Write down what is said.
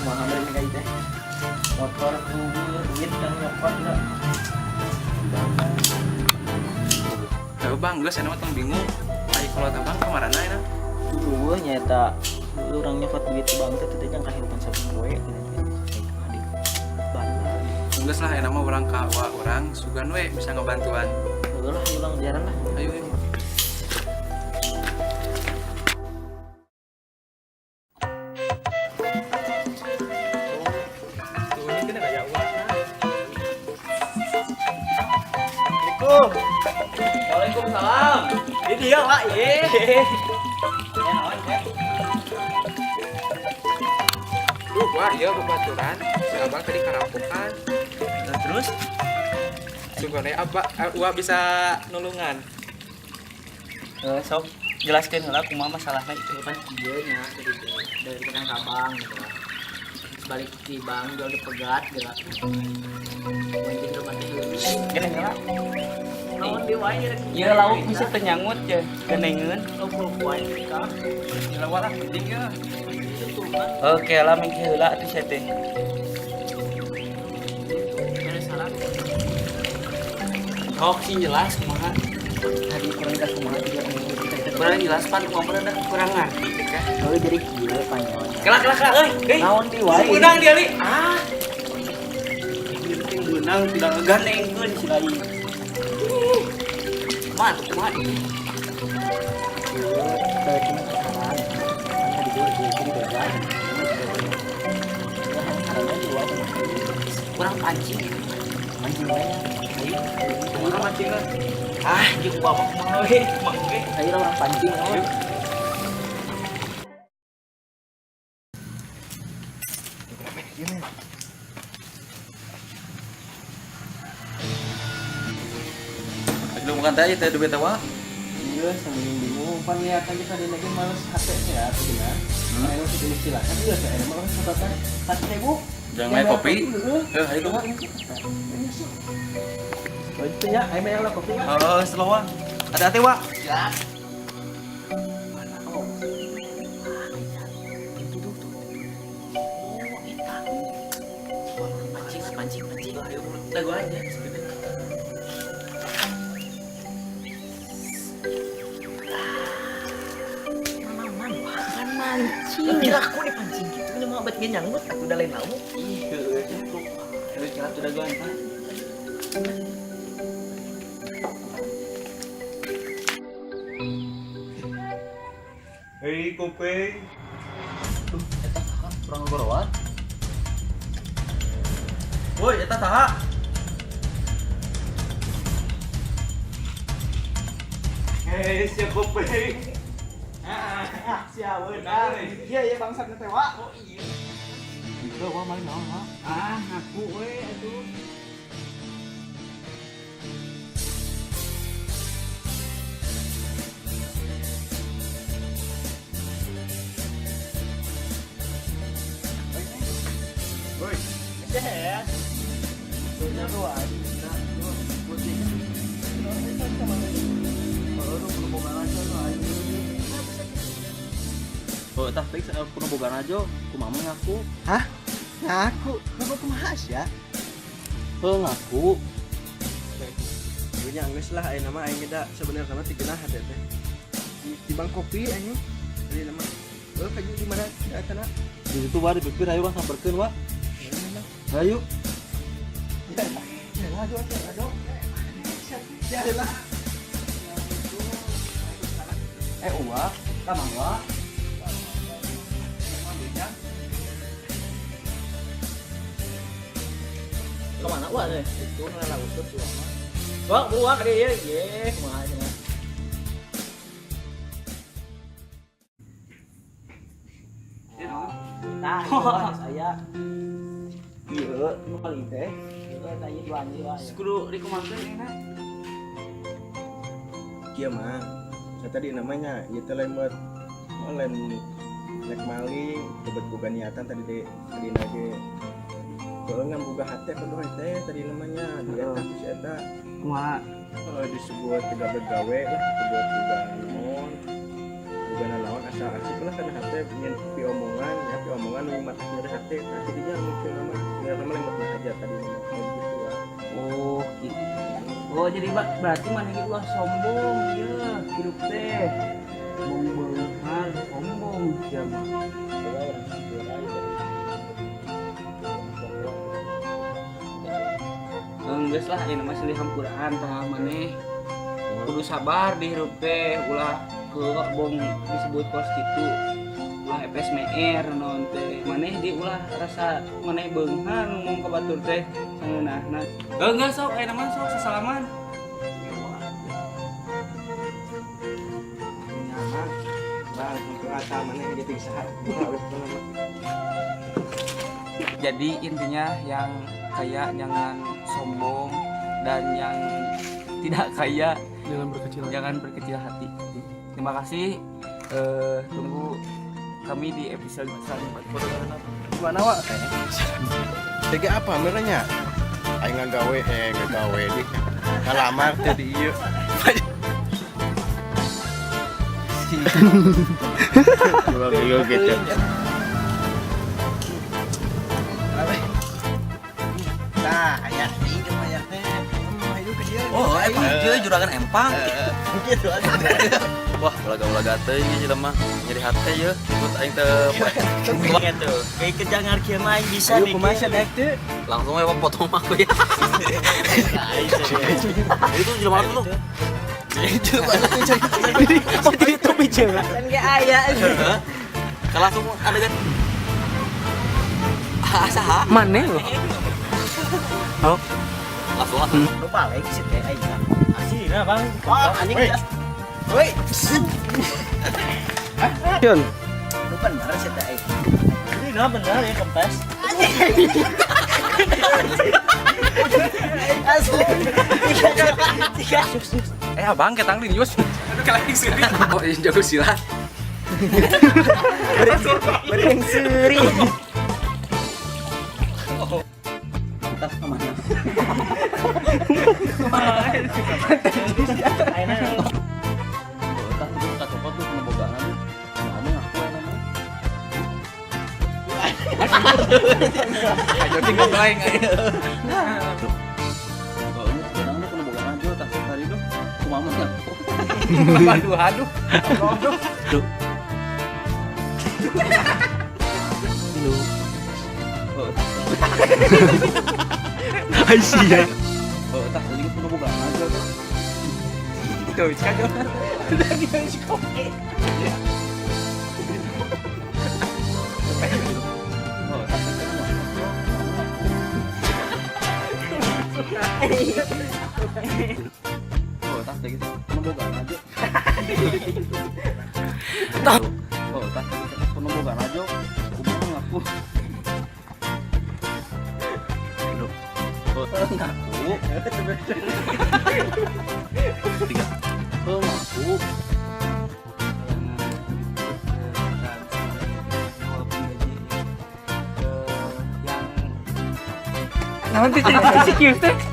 Kumaha bari kayak teh. Motor euweuh, duit kan nyokot enggak. Heuh Bang, geus aya mah tong bingung. Ai kalau abang kamarana aya? Euweuh nya eta urang nyokot duit di bank teh teh jang kahirupan sapoe gitu teh. Adik. Bandar. Geus lah aya mah urang ka wa urang sugan we bisa ngebantuan. Heuh lah, urang jalan lah. Ayo ayo. Tuh, ini kena kayak uang. Assalamualaikum. Waalaikumsalam. Ini dia, Pak. Ye. Ya naon, Teh? Duh, wah iya bebaturan. Si abang tadi karampokan. Nah, terus Sugan we abah uwa bisa nulungan. Sok jelaskeun heula kumaha masalahna itu kan kieu nya tadi teh dari tukang ka bank gitu lah. Terus balik di bank jual dipegat gitu. Mungkin rumah teh Geuning heula. Naon di wae rek. Ieu lauk bisa teu nyangut je, genengeun. Lauk wae ka. Ya lah penting ya. Itu kan Oke lah mingki heula atuh sia teh. beres salah. Sok sing jelas kumaha. Tadi kurang jelas kumaha juga kita Kurang jelas pan kumaha dah kurang ngarti teh kan. Oh jadi kieu panyon. Kelak kelak kelak euy, euy. Naon di wae. Beunang dia li. Ah. Ieu teh beunang tidak ngegandengkeun si lain. Kumaha tuh kumaha ieu? Kieu dari cuma sasaran. Kan tadi gue jadi begal. Ya sasarannya di wae. Kurang pancing. Mancing wae. Ayo. Kumaha mancingna? Ah, jeung bapak kumaha we, kumaha we. Ayo orang pancing naon. Belum makan teh teh duit teh wah. Iya, sambil bingung. Pan lihat aja tadi lagi males HP saya atau gimana? Nah, ini masih silakan. Iya, saya emang satu teh 1.000. Jangan main kopi. Heeh. Heuh, ayo tuh. Oh, itu ya, ayo bayar lah kopi ya. Heeh, slow wah. Hati-hati wah. Ya. Oh. Itu tuh tuh. Oh, eta. Pancing, pancing, pancing. Ayo, dago aja. Kan mancing. Kira aku dipancing gitu, ini mau abad nyanggut, aku udah lain lauk. Ih, heueuh tuh. Heueuh kira tuh dagoan, Pak. Hei, kopi. Tuh, eta saha kurang ngegorowan. Woi, eta saha? Hei, si kopi. Ah, siapa Iya, iya bangsat teh wa. Oh iya. Itu wah maling naon, wah. Ah, ngaku we atuh. Woi, Ya. Punya tuh aja. oh tah fix kudu boga aja, kumaha ngaku? Hah? Ngaku? Ngaku kumaha ya? Heuh ngaku. Nya geus lah aya nama aing da sebenarnya mah teu geunah hate teh. Di bang kopi anjing. Di nama. Heuh kaju di mana eta na? Di situ wah di pipir ayo urang samperkeun wah. Ayo. Ya lah, aduh, aduh. Ya lah. Eh uwa, kamang wa. Kemana wa teh? Itu ngelela usut tuh mah. Wah, buah ke dia, ye, kumaha cenah. Tah, saya. Iya, paling teh. Iya, tah ieu dua anjing wae. Kudu dikumakeun enak. Kieu mah. Saya tadi namanya ieu teh lain buat oh, lain rek maling, teu boga niatan tadi de tadi nage. Kalau ngan boga hate kudu teh tadi namanya dia teh si eta. Kumaha? Disebut tiga begawe lah, disebut boga naon. Boga nanaon asa asik lah kana hate nyen pi omongan, ya pi omongan nu matah nyeri hate teh nah jadinya mungkin nama sebenarnya mah lembut aja tadi mah kayak gitu lah. Oh gitu. Oh jadi berarti maneh ge ulah sombong ieu hirup teh. Mong beunghar sombong sia mah. Coba orang hampir aja Geus lah ayeuna mah silih hampuraan tah maneh. Kudu sabar di hirup teh ulah ke bong disebut kos kitu. Ulah FSMR naon teh. Maneh di ulah rasa maneh beunghar ngomong ka batur teh sangeunahna. Geus sok ayeuna mah sok sasalaman. Nyaman bang untuk rasa maneh jadi saha. Jadi intinya yang kaya jangan sombong dan yang tidak kaya Jangan berkecil hati. jangan berkecil hati. Terima kasih. Tunggu kami di episode selanjutnya. Gimana wak? Tega apa merenya? Aing ngagawe ngagawe di ngalamar teh di ieu. Coba bingung gitu. Nah, aya teh aya teh. Ayo ke dia. Oh, emang dia juragan empang. Gitu aja. Wah, ulaga-ulaga teuing ieu jelema. Nyeri hate ye, ikut aing teu Gitu. Kayak kejangan kieu mah aing bisa Ayo kumaha sia daek teu? langsung we potong mah aku ya. Itu jelema tuh. Jelema tuh. Oh, jadi itu bicara. Kan ge aya. Kalau langsung adegan ah, saha? Maneh loh. Langsung langsung. Lu balik sih teh aing. Asina, Bang. Wah, anjing. Woi. Jun. Lu bener sih teh aing. Ini bener ya kempes. Asli. Tiga. Abang ketang di news. Aduh kalahing seuri. Oh, ini jago silat. Bering seri. Tas kemana? Tas tuh kacopot tuh kena bogaan. Kamu ngaku ya namanya. Ayo tinggal aing. Oh, ini sekarang lu kena bogaan aja tas tadi tuh. Kumaha ngaku. Aduh aduh. Oh, Aisyah. oh, tas tadi kena bogaan aja tuh. Tuh, kacau. Oh, tas tadi kena Oh, tas tadi kena bogaan aja. Oh, tas tadi kena bogaan aja. Kumaha ngaku. Oh, ngaku. Tiga. Oh, ngaku. Walaupun gaji yang nanti sih teh.